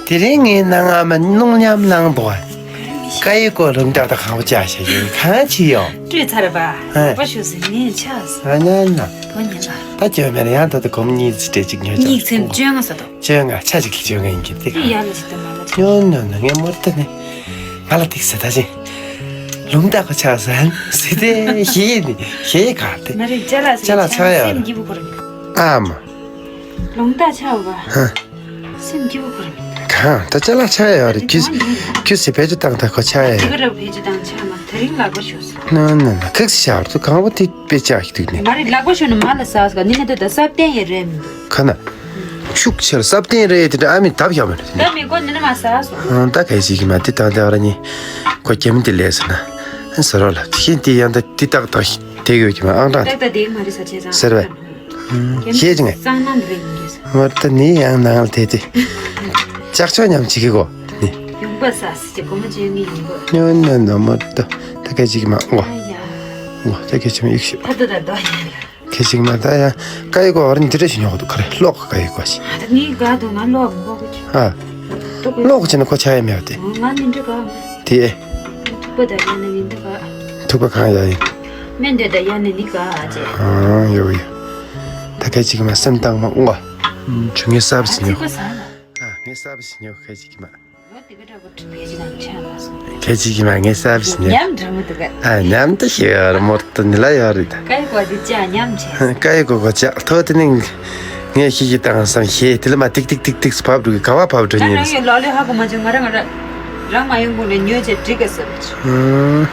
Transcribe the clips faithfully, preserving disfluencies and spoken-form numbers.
དེ་རིང་ངའི་སྣང་ང་མ་སྣང་ཉམས་ལངས་འདུག་ཨ། ཀ་ཡི་ཀོ་ལུང་རྟགས་དང་གང་བོ་བཅའ་བྱ་ཡོད་གང་ཅི་ཡོད། སྤྲོས་ཚར་བ། ཨ། ལག་པ་ཞུ་ཟིན་ནས་ཆགས་སོང་། ཨ་ན་ན། དོ་ཉན་ལ། ད་བཅོས་མེད་ཡང་ད་ད་གོམ་གཉིས་ཙི་སྤྲད་ཅིག་ཉོ་ཅིག་གཉིས་ཚན་བཅོ་ལྔ་ས་དོ། བཅོ་ལྔ་ཆ་ཅིག་གི་བཅོ་ལྔ་ཡིན་གྱི་དེ་ག་ཡ་ལ་ཅིག་ད་མ་ལ་ཅིག་ཉོ་ཉོ་ཉོ་ངའི་མོར་ད་ནི། ང་ལ་ཏིག་ཟེར་ད་ཅིང་། ལུང་རྟགས་ཁོ་ཆགས་ཟན་ཟེར་ཏེ་ཞེས་ནི་ཞེས་ག་དེ། མ་རེད་ཅ་ལག་ཅ་ལག་ཆགས་ཡོད་རེད། སེམས་སྐྱིད་པོ་ཁོ་རེད། ཨ་མ། ལུང་རྟགས་ཆགས་པ། ཧ། སེམས་སྐྱིད་པོ་ཁོ་རེད། གང་ད་ཅ་ལག་ཆགས་ཡོད་རེད། ཁྱོད་ཁྱོད་སེ་བེད་སྤྱོད་བཏང་ད་ཁོ་ཆགས་ཡོད་དེ་ག་རེད། བེད་སྤྱོད་བཏང་ཆགས་མ་དེ་རིང་ལག་པ་ཞོག་སོང་། ན་ན་ན་ཁག་ཅིག་ཆགས་རེད། ཁང་པ་དེ་དཔེ་ཆགས་ཤིག་འདུག་ནས། མ་རེད་ལག་པ་ཞོག་ནས་མ་ལ་ཟ་སོང་ནི་ན་དེ་ད་སབ་བརྟན་ཡེ་རེད་མི་འདུག་ཁ་ན། ཤུགས་ཆེར་སབ་བརྟན་རེད་དེ་འདྲ་ཨ་མི་ལྡབ་བཞག་མེད་རེད། ད་མི་གོ་ནི་ན་མ་ཟ་སོང་། ཨང་ད་གལ་ཆེ་གི་མ་དེ་དང་དེ་ཨ་ར་ནི། ཁོ་རྒྱ་མི་དེ་ལས་ཟེར་ན། ཨ་ཟེར་རོ་ལ་ཤིན་ཏི་ཡང་ད་དེ་ཏག་ཏག་དེ་གོ་གི་མ་ཨང་གྲངས་ཏག་ཏག་དེ་མ་རེད་ས་ཆེ་ཚང་ཟེར་བས། ཤེས་ཀྱི་ངས། གཙང་ནང་རེད་ཡིན་གྱི་ས། མ་ད་ནི་ཡང་ནང་ལ་དེ་དེ། ལྕགས་ཆོག་མཉམ་བྱེད་ཀྱི་གོ་ནི། ཡོང་པ་ས་སི་ཅི་གོ་མ་བྱེད་ངི་ཡིན་གོ། ཉོ་ན་ན་མ་ད་ད་གལ་ཆེ་གི་མ་ཨོ། ཨ་ཡ། ཨོ་ད་གལ་ཆེ་མ་ཡིག་ཤོད། ད་ད་ད་ད་ཡིན་ལ། ཁེ་ཅིག་མ་ད་ཡང་ཀ་ཡི་གོ་བར་འདི་འདྲ་ཞིག་ཉོ་གི་འདུག་ག་རེ་ཀློག་གི་ཀ་ཡི་གོ་ཞིག་ད་ངའི་དགའ་འདུག་ང་ཀློག་མི་དགོས་གི་ཨ། ཀློག་བྱས་ན་ཁོ་ཆགས་ཡ་མེད་པ་དེ། ང་མི་འདྲི་ག་ང་དེ་ཨེ། ཐུག་པ་ད་ཡ་ནི་མི་འདྲི་ག་ཐུག་པ་གང་ཡ་ཡིན། སྨན་འདོད་ད་ཡ་ནི་ནི་ག་ཨ་ཅེ། ཨང་ཡོ་ཡོ། ད་ཁེ་ཅིག་མ་སེམས་བཏང་མ་ཨོ། ཆུ་ངའི་སབ་ཨ་ཞིག་ཉོ། ཚིག་པ་ཟ་ལ། ཨ་ངའི་སབ་ཞིག་ཉོ་ཁེ་ཅིག་མ། ལོ་དེ་ག་འདྲ་པོ་བེད་སྤྱོད་དང་ཆ་མ་སོང་། ཁྱེད་ཅིག་གིས་མ་ངའི་སར་བིས་ཉེ། ཉམས་འདྲ་མོ་འདུག་ག་ཨ་ཉམས་དུ་ཤེས་ཡོད་རེད་མོར་ཏོ་ནི་ལ་ཡོད་རེད་ད། ཀའི་གོ་དེ་ཅག་ཉམས་བྱས། ཀའི་གོ་གོ་ཅག་ཐོ་དེ་ནི་ངས་ཤེས་ཤེས་དང་བསམ་ཤེས་དེ་ལ་མ་ཏིག་ཏིག་ཏིག་ཏིག་བབ་འགྲོ་གི་ག་བ་བབ་འགྲོ་ད་ཉན། རང་ཡོད་ལོ་ལེ་ཧ་གོ་མ་བྱུང་ང་རང་ང་རང་རང་མ་ཡོང་གོང་ནས་ཉོས་བྱས་འགྲིག་ག་ཟེར་བ་ཅིག་ཨུམ།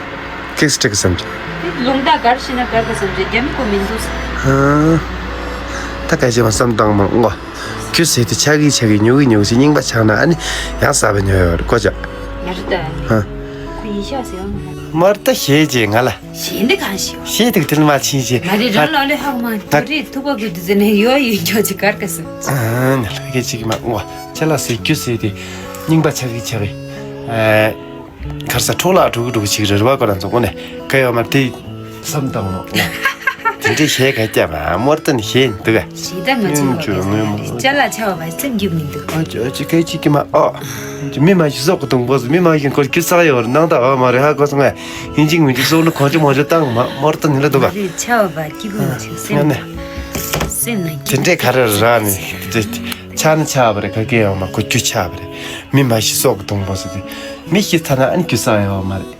ཀེག་སི་འགྲིག་ག་བསམ་གྱི། དེ་ལུང་རྟགས་གར་ཤེས་ན་གར་ག་བསམ་གྱི་རྒྱ་མི་གོ་མི་འདུག་ཟེར། ཨུམ། ད་ག་ཅེ་མ་བསམ་བཏང་མ་ངོ། ཁྱོད་ཟེར་དེ་ཆག་གི་ཆག་གི་ཉོ་གི་ཉོ་གི་ཟེར་རྙིང་པ་ཆག་ན་ཨ་ནི་ཡང་གསར་པ་ཉོ་ཡོད་རེད་ཀོ་ཅག་ང་རེ་ད་ཨ་ནི་ཧ། ཁོ་ཡིན་ཤག་ཟེར་བ་མ་རེད། མར་ད་ཞེས་རྗེས་ང་ལ། ཞེས་འདི་གང་ཞིག་ཞེས་དུ་དེ་ལ་མ་ཕྱིན་ཞེས་ང་རེ་རང་ལོ་ལེ་ཧག་མ་ང་རེ་ཐུག་པ་གི་དུ་ཟེར་ནས་ཡོ་ཡོ་ཁྱོད་ཅི་གར་ག་ཟེར། ཨ་ནི་ལ་གི་ཅིག་མ་ངོ་ཅ་ལག་ཟེར་རྒྱུ་ཟེར་དེ་རྙིང་པ་ཆག་གི་ཆག་གི་ཨ། གར་ས་འཕྲོ་བརླག་འགྲོ་གི་འགྲོ་གི་ཅིག་རེད་རེད་བ་ཀོ་རང་ཚོ་ངོ་ནས་ཀ་ཡོད་མ་དེ་བསམ་བཏང་ལོ། དེ་འདྲའི་གཞས་ག་རྒྱབ་ཨ་མོར་ཏན་གཞས་འདུག་ག་ཞེ་ད་མ་ཆེ་བ་ཅུ་ངོས་མོ་ཅ་ལག་ཆ་བ་བ་སེམས་རྒྱུ་མི་འདུག་ཨ་ཅོ་ཅི་ཀའི་ཅི་ཀི་མ་ཨོ། མི་མ་ཤི་སོག་གི་དུང་པོ་སི་མི་མ་ཤི་ཀོར་ཁྱི་ས་ཡོར་ནང་ད་ཨོ་མ་རེ་ཧ་གོ་སོང་ཨ། ཡིན་ཅིག་མིན་ཅིག་སོག་ནི་གོང་ཅི་མོ་ཅི་བཏང་མ་མོར་ཏན་ནི་ལ་འདུག་ག་རེད་ཆ་བ་བ་སྐྱིད་པོ་མ་ཆེ་སེམས་ཨ་ནི། སེམས་ན་དེ་འདྲའི་ག་རེ་ར་ནི་དེ་ཆ་ནི་ཆ་བ་རེད་ག་གེ་ཡོང་མ་གོ་རྒྱུ་ཆ་བ་རེད། མི་མ་ཤི་སོག་གི་དུང་པོ་སི་དེ། མི་ཤི་ཚར་ན་ཨ་ནི་རྒྱུ་ས་ཡོད་མ་རེད།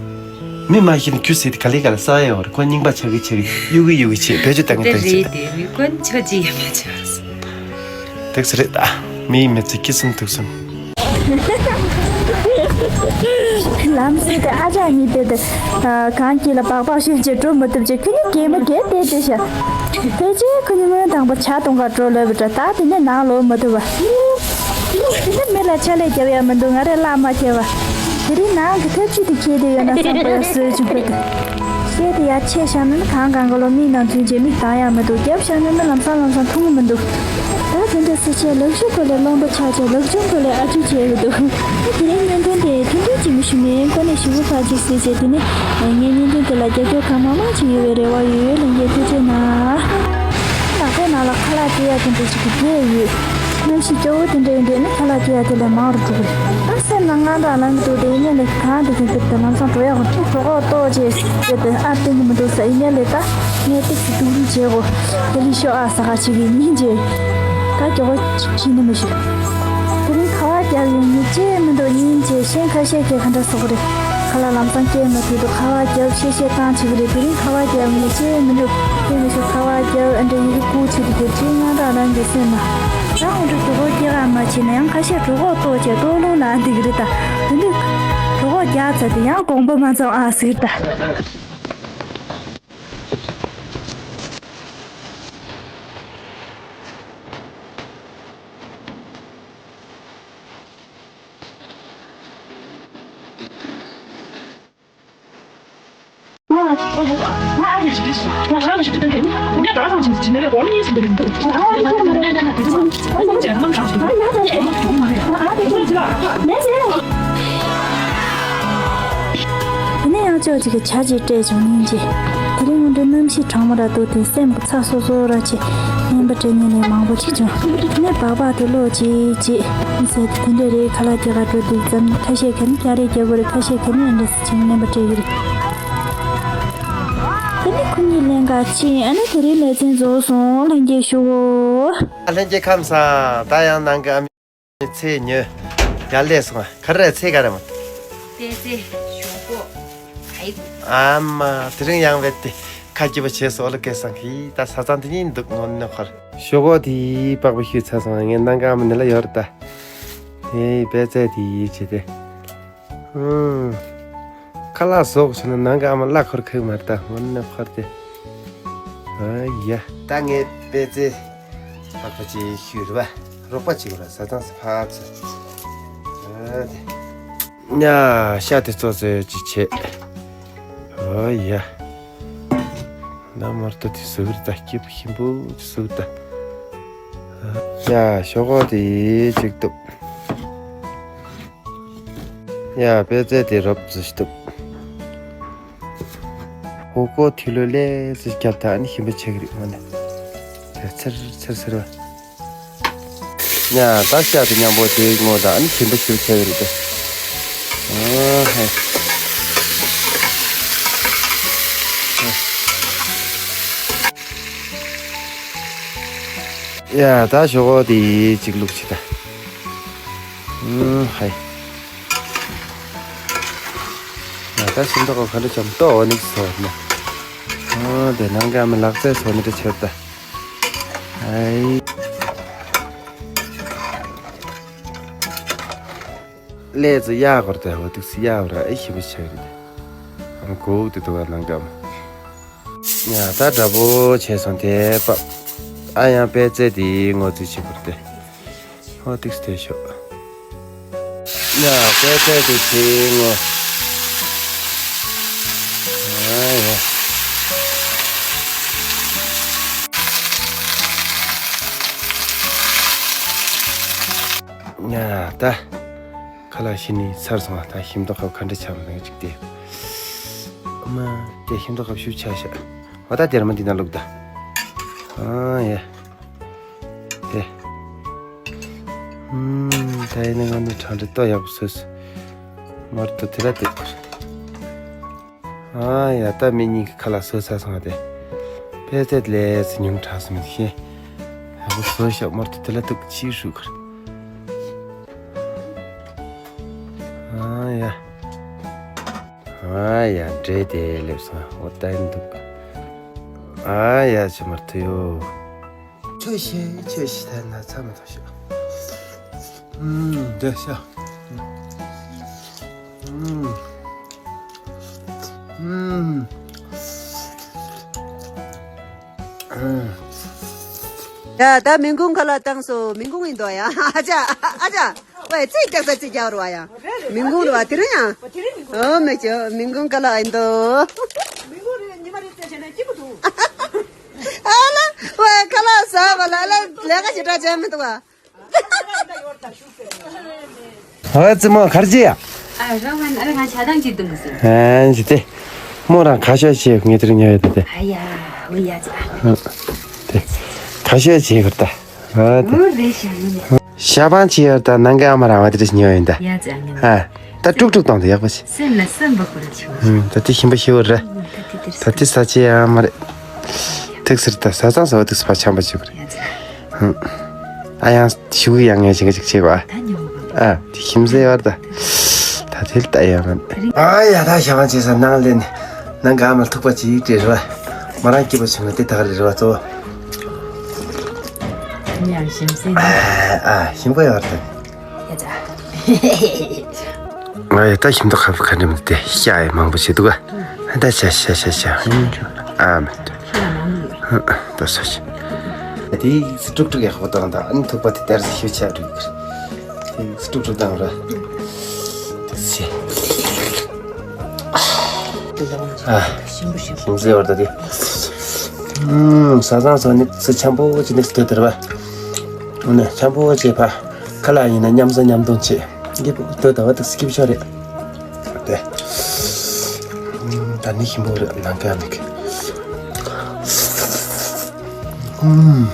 མི་མ་ཤི་ན་རྒྱུ་ཟེར་དེ་ག་ལེ་ག་ལེ་ས་ཡོད་རེད། ཁོ་རྙིང་པ་ཆག་གི་ཆག་གི་གཡུག་གི་གཡུག་གི་བྱེད་བེད་སྤྱོད་བཏང་གི་བཏང་བྱེད། རེད་དེ་མི་ཀུན་ཆོས་ཅི་ཡང་མ་བྱས། དེག་སེ་རེད་ད། མི་ཡི་མི་ཚེ་སྐྱིད་སེམས་སྡུག་སེམས། ལམ་སེ་དེ་ཨ་ཅག་གཉིས་དེ་དེ། གང་གི་ལ་སྦག་སྦག་ཤོད་ཅེས་འགྲོ་མི་ཐུབ་ཅེས་ཁོ་གཉིས་གད་མོ་གད་དེ་དེ་ཤ། ཕལ་ཆེར་ཁོ་གཉིས་སྔོན་དང་པོ་ཇ་གཏོང་གར་འགྲོ་ལབ་པ་འདྲ་ད་དེ་ནས་ནང་ལོག་མ་ཐུབ་པ། དེ་ནས་མི་ལ་ཕྱག་ལས་རྒྱབ་ཡ་མི་འདུག་ང་རས་བརླག་མ་ཁྱེར་བ། དེ་རིང་ནང་གི་ཐབས་ཇུས་དེ་ཁྱེར་དེ་ཡོད་ན་བསམ་པ་ཡ་སོས་བཅུག་པ་དང་། བཤད་དེ་ཡ་ཆེ་བཞག་ན་ནི་གང་གང་ག་ལོ་མིག་ནང་ཚུན་ཆད་མིག་གདང་ཡ་མི་འདུག་རྒྱབ་བཞག་ན་ནི་ལམ་སང་ལམ་སང་མཐོང་གི་མི་འདུག་ད་དེ་འདྲ་སེ་ཆེ་ལག་ཤུབས་ཐོག་ལས་སློང་པ་ཆགས་ཆེ་ལག་ཆུང་ཐོག་ལས་ཨ་ཆུ་བྱས་ཡོད་འདུག་དེ་རིང་བརྙན་ཐུང་དེ་ཐུང་ཐུང་ཅིག་མི་ཞུ་མེད་ཀོ་ནས་ཞུ་བོ་ཕར་ཅིག་ཟེར་བྱས་དེ་ནི་ངའི་བརྙན་ཐུང་དེ་ལ་རྒྱབ་སྐྱོར་གང་མང་མང་བྱེད་ཡོད་པའི་རེ་བ་ཡོད་ལྷན་རྒྱས་ཐུགས་རྗེ་གནང་། ནག་པོའི་ནང་ལ་ཁ་ལག་སྐྱེལ་ཡ་དེ་འདྲ་ཅིག་གི་རྒྱས་ཡོད། གནམ་གཤིས་སྐྱོ་བོ་དེ་འདྲ་ཡིན་དུས་ནི་ཁ་ལག་སྐྱེལ་ཡ་དེ་ལས་མང་རུ་འགྲོ་གི་རེད། ཨ་སེམས་ནང་དངངས་སྐྲག་ལངས་ཀྱི་འདུག་དེ་ཡིན་ནའི་གང་དེ་བཞིན་དུ་དེ་ལམ་སང་འགྲོ་ཡག་གི་ཁྲིད་གྲོད་ཁོག་ལྟོགས་བྱས་ཟེར་དེ་ཨ་བསྟན་གྱི་མི་འདུག་ས་ཡིན་ནའི་ལས་ད་ངས་ཏིག་ཙི་སྡུག་རུས་བྱེད་དགོས། དེ་ལས་ཤོག་ཨ་ཟ་ཁ་ཆེ་གི་ཉིན་བྱས། ད་མགྱོགས་པོ་ཕྱིན་ནི་མི་ཤེས། དེ་རིང་ཁ་བ་རྒྱབ་ཡོང་ངེས་ཅེས་མི་འདུག་ཉིན་བྱས་ཤན་ཁ་ཤས་ཀྱིས་ག་འདྲ་བཟོ་གི་རེད། ཁ་ལག་ལམ་སང་སྐྱེལ་མ་ཐུབ་འདུག་ཁ་བ་རྒྱབ་ཤེས་ཤེས་བཏང་བྱེད་ཀྱི་རེད། དེ་རིང་ཁ་བ་རྒྱབ་ངེས་ཅེས་མི་འདུག་དེ་མི་ཤེས་ཁ་བ་རྒྱབ་ཨ་འདྲ་ཡི་གེ་ཁུག་བྱེད་ཀྱི་རྒྱབ་ཆེན་ང་རང་རང་གི་སེམས་ན། ད་འོ་འདྲ་གྲོད་ཁོག་སྐྱེ་ག་མ་བྱེད་ན་ཡང་ཁ་ཤས་གྲོད་ཁོག་ལྟོགས་བྱས་ལྟོགས་རླུང་ལངས་བསྡད་ཀྱི་རེད་ད། དེ་འདུག་གྲོད་ཁོག་རྒྱགས་ཚར་དེ་ཡང་དགོངས་པ་མ་ཚོམ་ཨ་ཟེར་ད། དེ་ནས་ཡང་ཅོག་ཅིག་གི་ཇ་ཅིག་སྤྲད་བྱུང་ཉིན་གཅིག་དེ་རིང་ གནམ་གཤིས་གྲང་མོ་ར་འདུག་དེ་སེམས་ཚ་སོ་སོ་ར་ཆེ། སྨན་པ་སྤྲད་མཁན་ནི་མང་པོ་ཅིག་བྱུང་། དེ་ནས་སྦག་སྦག་དེ་ལོག་ཅིག་ཅིག་ཟེར་དེ་འདྲ་རེད། ཁ་ལག་སྐྱེལ་ག་འགྲོ་དུས་ཙམ་ཁ་ཤས་ག་ནི་རྒྱག་རེས་རྒྱག་གི་རེད། ཁ་ཤས་ག་ནི་འདྲ་ཟེར་ཅིག་སྨན་པ་སྤྲད་ཀྱི་རེད། དེ་ནས་ཁོ་གཉིས་ལེན་ག་ཕྱིན། ཨ་ནི་དེ་རིང་ལེ་ཚན་རྫོགས་སོང་། ལྷན་རྒྱས་ཞུ་གོ། ལྷན་རྒྱས་ཁམས་བཟང་། ད་ཡང་ནང་གི་ཨ་མའི་ཚེ་ཉོས། ཡར་ལས་སོང་། ག་རེ་ཚེ་ག་རེ་མ། པད་ཚལ། ཞོག་ཁོག། ཨ་མ། དེ་རིང་ཡང་བས་ཏེ་ཁ་སྐྱིད་པོ་བྱས་སོ་ལ། སྐལ་བཟང་གིས་ད་ས་ཚང་དེ་གཉིས་འདུག་ངོ་ནས་ཁར། ཞོག་ཁོག་དེ་པགས་པ་བཤུས་ཚར་སོང་། ངས་ནང་གི་ཨ་མ་ནི་ལ་ཡོད་རེད་ད། ཨེ་པད་ཚལ་དེ་བྱས་ཏེ། ཨུམ། ཁ་ལག་ཟོག་བྱུང་ན་ནང་གི་ཨ་མ་གླ་འཁོར་ཁག་མ་རེད་ད། ངོ་ནས་ཁར་ཏེ། ཨ་ཡ། ད་ངས་པད་ཚལ་པགས་པ་ཅིག་བཤུས་རེད་པ། རོགས་པ་ཅིག་ར་ས་ཚང་སི་ཕག་ཚོ། ཨ་དེ། ཉ་ཤ་དེ་ཚོ་ཚོས་ཅི་བྱེད། ཨོ་ཡ། ན་མར་ཏོ་དེ་ཟུག་རེད་ད། སྐྱིད་པོ་ཞིམ་པོ་དེ་ཟུག་ད། ཡ་ཞོག་ཁོག་དེ་ཅིག་གཏུབ། ཡ་པད་ཚལ་དེ་རོབ་ཙམ་གཏུབ། ཧོ་ཀོ་ཐི་ལོ་ལེ་ཙམ་རྒྱབ་ད་ཨ་ནི་ཞིམ་པོ་ཆགས་ཀྱི་རེད། ངོ་ནས་ཚེར་ཚེར་ཚེར་བ། ཡ་ད་ཤ་དེ་མཉམ་པོ་དེ་ངོ་ད་ཨ་ནི་ཞིམ་པོ་ཞིག་ཆགས་ཀྱི་རེད་དེ། ཨ་ཧ། ཡ་ད་ཞོག་ཁོག་དེ་ཅིག་བླུགས་ཅིག་ད། ཨུམ་ཧའི། ཡ་ད་ཤིང་ཏོག་ག་འདྲ་བྱམས་ཏོག་འོ་ནི་ཟོ་ན། ཨ་དེ་ནང་ག་མི་ལག་རྩལ་ཟོ་ནི་དེ་ཆེར་ད། ཨའི། ལས་ཙི་ཡག་གོར་དེ་འོ་དུག་སི་ཡག་ར་ཨེ་ཤི་བི་ཆེ་རི་དེ། ཨམ་གོ་དེ་དུ་བ་ནང་ག་མི། ཡ་ད་འདྲ་པོ་བྱས་སོང་དེ་པ། ཨ་ཡང་པད་ཚལ་དེ་ངོ་ཚུལ་བྱེད་དགོས་ཏེ། ཧོ་ཏིག་སྟེ་ཤོག་ཡ་པད་ཚལ་དེ་དེ་ངོ་། ཨ་ཡ། ཡ་ད། ཁ་ལག་ཤི་ནི་ཚར་སོང་། ད་ཤིང་ཏོག་ཁབ་ག་འདྲ་ཆགས་མེད་ཅིག་དེ། ཨ་མ། དེ་ཤིང་ཏོག་ཁབ་ཤུབ་ཆགས་ཤག་འོ་ད་དེར་མ་འདི་ན་བླུགས་ད། ཨ་ཡ། དེ། ཨུམ། ད་ཡིན་ན་ང་ནི་གྲང་འདྲ་ཏོ་ཡག་པོ་བཟོས་སོ། མར་དུ་དེ་ལ་དེ་བར། ཨ་ཡ་ད་མི་གཉིས་ཀྱི་ཁ་ལག་བཟོས་ཚར་སོང་བ་དེ། པད་ཚལ་ལས་ཚེ་ཉུང་དྲགས་སོང་མི་ཤེས། ཡག་པོ་བཟོས་ཤག་མར་དུ་དེ་ལ་དུག་ཕྱིས་ཧྲུག་གར། ཨ་ཡ། ཨ་ཡ་འདྲེ་དེ་སླེབས་སོང་། འོ་ད་ཡིན་འདུག་ཨ་ཡ་ཅི་མར་དུ་ཡོ། ཆོས་ཤིག་ཆོས་ཤིག་ད་ན་ཚ་མ་ཐོག་ཤོག་ཨུམ་འདི་ཤ། ཨུམ། ཨུམ། ཨུམ། ཡ་ད་མིན་གུང་ཁ་ལག་བཏང་སོ། མིན་གུང་ཡིན་དོ་ཡ། ཨ་ཅག་ཨ་ཅག་ཝེ་ཙིག་ཀྱག་ཙ་ཙིག་རྒྱག་རུ་བ་ཡ། མིན་གུང་རུ་བ་དེ་རིང་ཡ། ཨོ་མེ་ཅོ་མིན་གུང་ཁ་ལག་ཡིན་དོ། ཨ་ལ་ཝེ་ཁ་ལག་ཟ་བ་ལ་ལ་ལས་ཀ་ཞེ་དྲག་བྱས་མི་འདུག་བ། ཨ་ཙི་མོ་གར་ཅི་ཡ། ཨ་རང་ང་ང་ཆ་དང་ཅི་འདུག་ཟེར། ཨ་ཅི་དེ། མོ་རང་ཁ་ཤས་ཤིག་ངས་དེར་ཉོ་ཡོད་དེ། ཨ་ཡ་ཝི་ཡ་ཅི། དེ། ཁ་ཤས་ཤིག་གར་ད། ཨ་དེ། མོ་རེ་ཤ་ནི། ཤ་བང་ཅི་ཡར་ད་ནང་གི་ཨ་མ་རང་བ་དེ་རེ་ཉོ་ཡོད་ད། ཡ་ཅི་ཨ་ནི། ཨ། ད་དཀྲུག་དཀྲུག་བཏང་དེ་ཡག་པོ་ཞིག་སེམས་ལ་སེམས་པ་ཁོ་ར་ཆེ་བ། ཨ་ད་དེ་ཞིམ་པོ་ཞིག་རེད། ད་དེ་ས་ཆེ་ཡ་མ་རེད། ཐིག་སེར་ད་ས་ཚང་ས་བ་ཐིག་སེར་བ་ཆམ་པ་ཅིག་རེད། ཨ་ཡང་ཤུགས་ཡང་ངས་ཅིག་ཅིག་བྱེད་པ། ཨ་དེ་ཤིམ་ཟེ་བར་ད། ད་དེ་ལྟ་ཡང་ཨ་ཡ་ད་ཞང་བྱེད་ས་ནང་ལེན་ནང་ག་མ་ཐུག་པ་ཅིག་དེ་རེད་བ། མ་རང་སྐྱིད་པ་བྱུང་ན་དེ་ད་ག་རེད་བ་གཙོ་བོ། ཡང་ཤིམ་ཟེ་ཨ་ཤིམ་པ་ཡོད་རེད། ཡ་ཙ། ང་ཡ་ད་ཤིང་ཏོག་ཁ་ཁ་འདྲ་མི་དེ་ཤ་ཡི་མང་པོ་བྱེད་འདུག་ག་ད་ཤ་ཤ་ཤ་ཤ། ཨ་མ་ད་ཤ་ཡི་མང་པོ་ཡོད། ད་ཤ་ཤ། དེ་སི་ཀྲུག་ཀྲུག་ཡག་པོ་བཏང་ད་ཨ་ནི་ཐུག་པ་དེ་དར་སི་ཤུ་ཆ་འགྲིག་གི་རེད། དེ་སི་ཀྲུག་ཀྲུག་བཏང་ར། དེ་སི། ཨ། ཤིང་ཟེ་བར་ད་དེ། ཨུམ། ས་སང་སོ་ནི་སི་ཆམ་པོ་ཅི་ནི་སི་དེ་དར་བ། ཨུ་ནི་ཆམ་པོ་ཅི་ཕ། ཁ་ལག་ཡིན་ན་མཉམ་ཟ་མཉམ་འཐུང་བྱེད། འདི་པོ་ལྟོས་ད་བ་དུ་སི་ཀིབ་ཤོར་རེད། དེ། ད་ནི་ཞིམ་པོ་རེད་ནང་ག་མིག་ངས་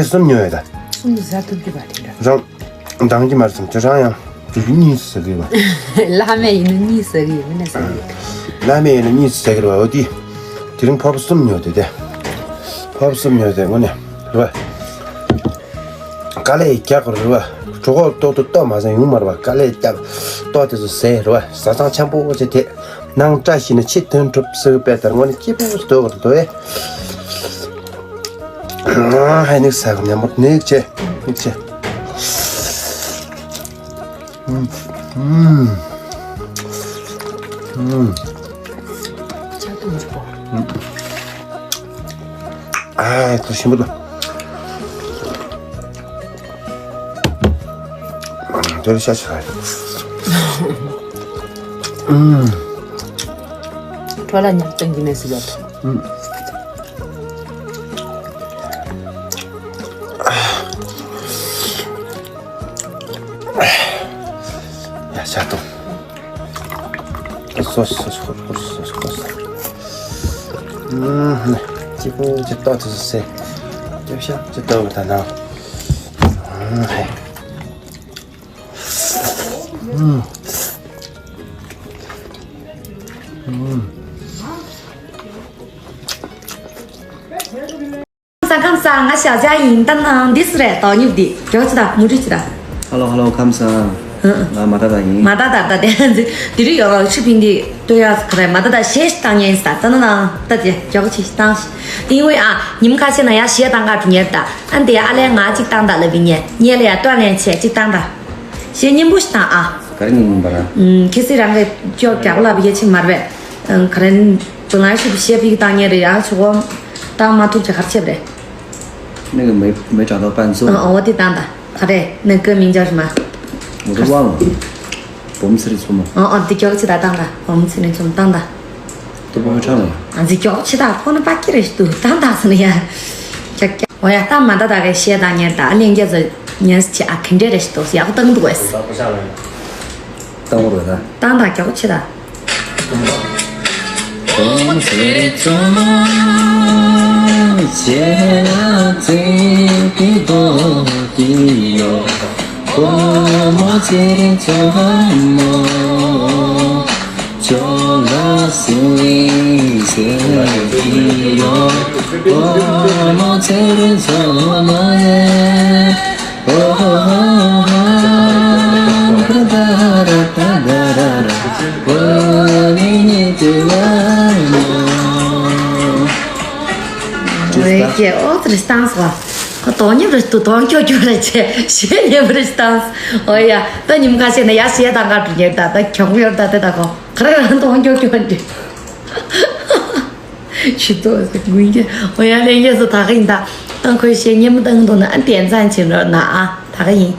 གསུམ་ཉོས་ཡོད་ད། གསུམ་ཟ་ཐུབ་ཀྱི་པ་དེ་འདྲ། རང་འདང་གི་མ་རེད་བསམ་གྱི། རང་ཡང་དེ་གཉིས་ཟ་གི་པ། བླ་མས་ཡིན་ན་གཉིས་ཟ་གི་ཡོད། མི་ན་ཟ་གི་ཡོད། བླ་མས་ཡིན་ན་གཉིས་ཟ་གི་རེད་པ། འོ་དེ་དེ་རིང་ཕོར་པ་གསུམ་ཉོས་དེ་དེ། ཕོར་པ་གསུམ་ཉོས་དེ་དངོས་གནས་རེད་པ། དཀའ་ལས་རྒྱག་དགོས་རེད་པ། གྲོད་ཁོག་ཏོག་ཏོག་ལྟོགས་མ་སོང་ཡོང་མ་རེད་པ། དཀའ་ལས་རྒྱག་ལྟོགས་དེ་ཚོ་ཟས་རེད་པ། བཟའ་ཚང་འཆམ་པོ་བྱས་དེ། ནང་བཀྲ་ཤིས་ན་ཕྱི་དོན་གྲུབ་ཟེར་བའི་དཔེ་ལྟར་དངོས་གནས་སྐྱིད་པོ་ཞིག་སྡོད་དགོས་རེད་དོ། ཨེ། ཧའི་ནིག་ཟ་གི། ཉམས་པོ་ནིག་ཆེ་ནིག་ཆེ། ཨུམ། ཨུམ། ཨུམ། ཆག་ཏུ་འཇུག་པ། ཨ་ཏུ་ཞིམ་པོ་འདུག་དེར་ཤ་ཆག་ཨུམ། ཁྲོ་ལ་ཉག་སྟོན་གྱི་མེད་སི་ཡོད། ཨུམ། ཡ་ཆག་ཏུ། སོ་སོ་སོ་སོ་སོ་སོ། ཨུམ། ཅི་པོ་ཅི་ཏོ་ཏོ་སེ། ཅི་ཤ་ཅི་ཏོ་ད་ན། ཨུམ། ཧེ། ཨུམ། ཨུམ། ཁམས་བཟང་། ཁམས་བཟང་། ང་ཞའོ་ཅང་ཡིན། ད་ནང་འདི་སུ་རེད། དོ་ཉིབ་འདི་མགྱོགས་ཅི་ད། མུ་འབྲེལ་ཅི་ད། ཧ་ལོ་ཧ་ལོ། ཁམས་བཟང་། ཨ། ང་མ་ད་ད་ཡིན། མ་ད་ད་ད་དེ་འདི་རིགས་ཡོད་པ། ཆུ་ཕིན་འདི་ལྟོས་ཡག་ག་རེ། མ་ད་ད་གཞས་ཤིག་བཏང་ཉན་ས། ད་ན་ན་ད་དེ་མགྱོགས་ཅི་བཏང་ཤིག་དེ་ཡིན་བས་ཨ། ཉིན་ཁ་ཤས་ན་ཡ་གཞས་བཏང་ག་འགྲོ་ཉན་ད། ཨ་འདི་ཨ་ལས་ང་གཅིག་བཏང་ད་ལབ་བི་ཉན་ཉན་ལ་ཡ་ལྟོས་ལན་ཆེ་གཅིག་བཏང་ད། གཞས་སྙན་པོ་ཞིག་བཏང་ཨ། ག་རེ་སྙན་པོ་ར། ཨུམ། ཁྱེད་སི་རང་གི་ཅོག་རྒྱག་ལབ་ཡེ་ཆི་མར་བས། ཨང་། ག་རེ། བུ་ང་ཞིག་བཤད་པིག་བཏང་ཉེ་རེད་ཡ། ཆུ་གོ་བཏང་མ་ཐུབ་ཅེ་གར་ཆེབ་རེད། 那个没没找到伴奏。 ཨང་། འོ་དེ་བཏང་ད། ག་རེ། 那歌名叫什么？ 我都忘了。 བུམ་ཚེ་རིང་མཚོ་མོ། ཨང་ཨང་། དེ་མགྱོགས་ཅི་ད་བཏང་ད། བུམ་ཚེ་རིང་མཚོ་མོ་བཏང་ད། 都不会唱了。 ཨང་། དེ་མགྱོགས་ཅི་ད། ཁོ་ན་པ་ཀི་རེ་ཞིག་འདུག་བཏང་ད་སོང་ཡ། ཀྱག་ཀྱག་འོ་ཡ། ད་མ་ད་ད་གའི་གཞས་བཏང་ཉེ་ད། ཨ་ལེན་རྒྱ་ཚོ་ཉེ་ཆེ་ཨ་ག་འདྲ་རེ་ཞིག་འདུག་ཡག་པོ་བཏང་འདུག་ཨེ། བཏང་བ་རེད་ད། བཏང་ད་མགྱོགས་ཅི་ད། ཨོ་ཡ། ཨོ་ཙི་རེ་སྟངས་སོ། ཁོ་དོང་ཉེ་བར་དུ་དོང་ཁྱོ་ཁྱོ་རེ་ཆེ་ཞེ་ཉེ་བར་སྟངས། ཨོ་ཡ། ད་ཉིམ་ཁ་ཤས་ན་ཡ་ཤེས་དང་ག་འགྲུ་ཉེ་ད། ད་ཁྱོང་ཡོར་ད་དེ་ད་ཁོ་ག་རེ་རང་དོང་ཁྱོ་ཁྱོ་འདི། ཆུ་ཏོ་ཟེར་དགུན་གྱི། ཨོ་ཡ། ལྷན་རྒྱས་སུ་ད་ག་ཡིན་ད། ཨ་ཁོས་ཞེ་ཉེ་མོ་བཏང་འདུག་ན་ཨ་བསྟན་ཚང་ཆེན་རོགས་ན་ཨ། ད་ག་ཡིན།